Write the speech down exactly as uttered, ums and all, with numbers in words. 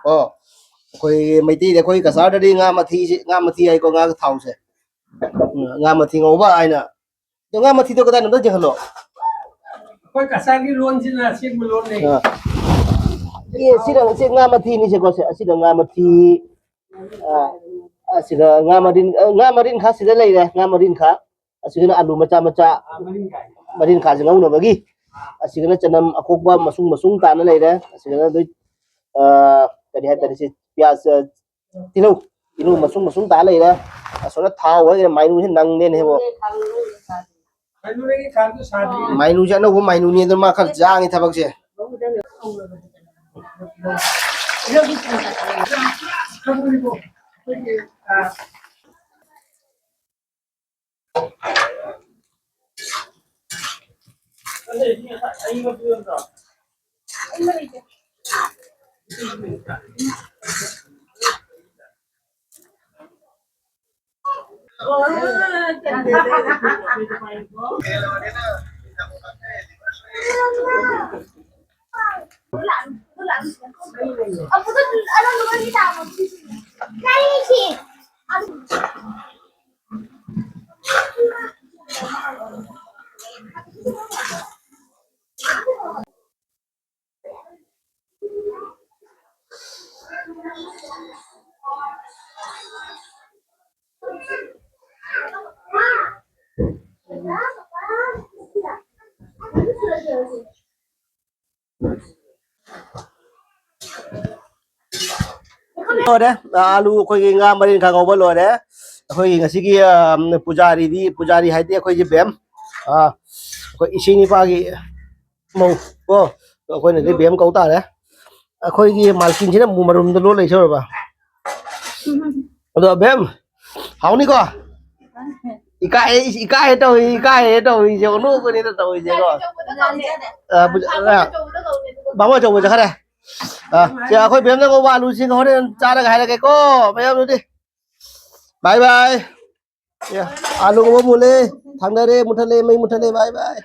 ꯑꯣ, ꯑꯩꯈꯣꯏ ꯃꯩꯇꯩꯗ, ꯑꯩꯈꯣꯏ ꯀꯆꯥꯔꯗꯗꯤ ꯉꯥ ꯃꯊꯤꯁꯤ, ꯉꯥ ꯃꯊꯤ ꯍꯥꯏꯀꯣ, ꯉꯥꯒꯤ ꯊꯥꯎꯁꯦ꯫ ꯎꯝ, ꯉꯥ ꯃꯊꯤ ꯉꯧꯕ ꯍꯥꯏꯅ꯫ ꯑꯗꯣ ꯉꯥ ꯃꯊꯤꯗꯣ ꯀꯗꯥꯏꯅꯣ ꯑꯝꯇ ꯌꯦꯡꯍꯜꯂꯣ꯫ ꯑꯩꯈꯣꯏ ꯀꯆꯥꯔꯒꯤ ꯂꯣꯟꯁꯤꯅ ꯑꯁꯦꯡꯕ ꯂꯣꯟꯅꯦ꯫ ꯑꯥ꯫ ꯑꯦ, ꯁꯤꯅ, ꯁꯤ ꯉꯥ ꯃꯊꯤꯅꯤꯁꯦꯀꯣ, ꯁꯦ, ꯑꯁꯤꯅ ꯉꯥ ꯃꯊꯤ꯫ ꯑꯥ, ꯑꯁꯤꯗ ꯉꯥ ꯃꯔꯤꯟ, ꯑ, ꯉꯥ ꯃꯔꯤꯟ ꯈꯥ ꯁꯤꯗ ꯂꯩꯔꯦ, ꯉꯥ ꯃꯔꯤꯟ ꯈꯥ꯫ ꯑꯁꯤꯒꯅ ꯑꯂꯨ ꯃꯆꯥ ꯃꯆꯥ, ꯃꯔꯤꯟ ꯈꯥꯁꯦ ꯉꯧꯅꯕꯒꯤ꯫ ꯑꯁꯤꯒꯅ ꯆꯅꯝ ꯑꯀꯣꯛꯄ ꯃꯁꯨꯡ ꯃꯁꯨꯡ ꯇꯥꯅ ꯂꯩꯔꯦ꯫ ꯑꯁꯤꯒꯅ ꯑꯗꯨ, ꯑ, ꯀꯔꯤ ꯍꯥꯏꯇꯥꯔꯦ, ꯁꯤ ꯄꯤꯌꯥꯖ, ꯑ, ꯇꯤꯜꯍꯧ, ꯇꯤꯜꯍꯧ ꯃꯁꯨꯡ ꯃꯁꯨꯡ ꯇꯥ ꯂꯩꯔꯦ꯫ ꯑꯁꯣꯝꯗ ꯊꯥꯎ ꯍꯥꯏꯒꯅ ꯃꯥꯏꯔꯨꯁꯦ ꯅꯪꯗꯦꯅꯦꯕꯣ꯫ ꯃꯥꯏꯅꯨꯁꯦ ꯑꯅꯧꯕ ꯃꯥꯏꯅꯨꯅꯦ, ꯑꯗꯨ ꯃꯥ ꯈꯔ ꯌꯥꯡꯉꯤ ꯊꯕꯛꯁꯦ꯫ ꯂꯣꯏꯔꯦ꯫ ꯑꯥꯂꯨ ꯑꯩꯈꯣꯏꯒꯤ ꯉꯥ ꯃꯔꯤꯟ ꯈꯥ ꯉꯧꯕ ꯂꯣꯏꯔꯦ꯫ ꯑꯩꯈꯣꯏꯒꯤ ꯉꯁꯤꯒꯤ, ꯑ, ꯄꯨꯖꯥꯔꯤꯗꯤ, ꯄꯨꯖꯥꯔꯤ ꯍꯥꯏꯗꯤ ꯑꯩꯈꯣꯏꯒꯤ ꯕꯦꯝ, ꯑ, ꯑꯩꯈꯣꯏ ꯏꯆꯦ ꯅꯤꯄꯥꯒꯤ ꯃꯧ ꯀꯣ, ꯑꯩꯈꯣꯏꯅꯗꯤ ꯕꯦꯝ ꯀꯧ ꯇꯥꯔꯦ꯫ ꯑꯩꯈꯣꯏꯒꯤ ꯃꯥꯂꯀꯤꯟꯁꯤꯅ ꯑꯃꯨꯛ ꯃꯔꯨꯝꯗ ꯂꯣꯠ ꯂꯩꯖꯔꯕ꯫ ꯑꯗꯣ ꯕꯦꯝ, ꯍꯥꯎꯅꯤꯀꯣ? ꯏꯀꯥꯏ, ꯏꯀꯥꯏ ꯇꯧꯏ, ꯏꯀꯥꯏ ꯇꯧꯏꯁꯦ, ꯅꯣꯛꯄꯅꯤꯅ ꯇꯧꯏꯁꯦꯀꯣ꯫ ꯑ, ꯄꯨ-, ꯑ, ꯕꯥꯃꯣꯟ ꯑꯆꯧꯕ ꯆꯠꯈ꯭ꯔꯦ꯫ ꯑ, ꯁꯤ ꯑꯩꯈꯣꯏ ꯕꯦꯝꯅ ꯉꯧꯕ ꯑꯂꯨꯁꯤꯡ ꯍꯣꯔꯦꯟ ꯆꯥꯔꯒ ꯍꯥꯏꯔꯒꯦꯀꯣ, ꯃꯌꯥꯝꯗꯨꯗꯤ꯫ ꯕꯥꯏ ꯕꯥꯏ꯫ ꯑꯦ, ꯑꯥꯂꯨ ꯉꯧꯕ ꯃꯨꯜꯂꯦ, ꯊꯥꯡꯅꯔꯦ, ꯃꯨꯊꯠꯂꯦ, ꯃꯩ ꯃꯨꯊꯠꯂꯦ, ꯕꯥꯏ ꯕꯥꯏ꯫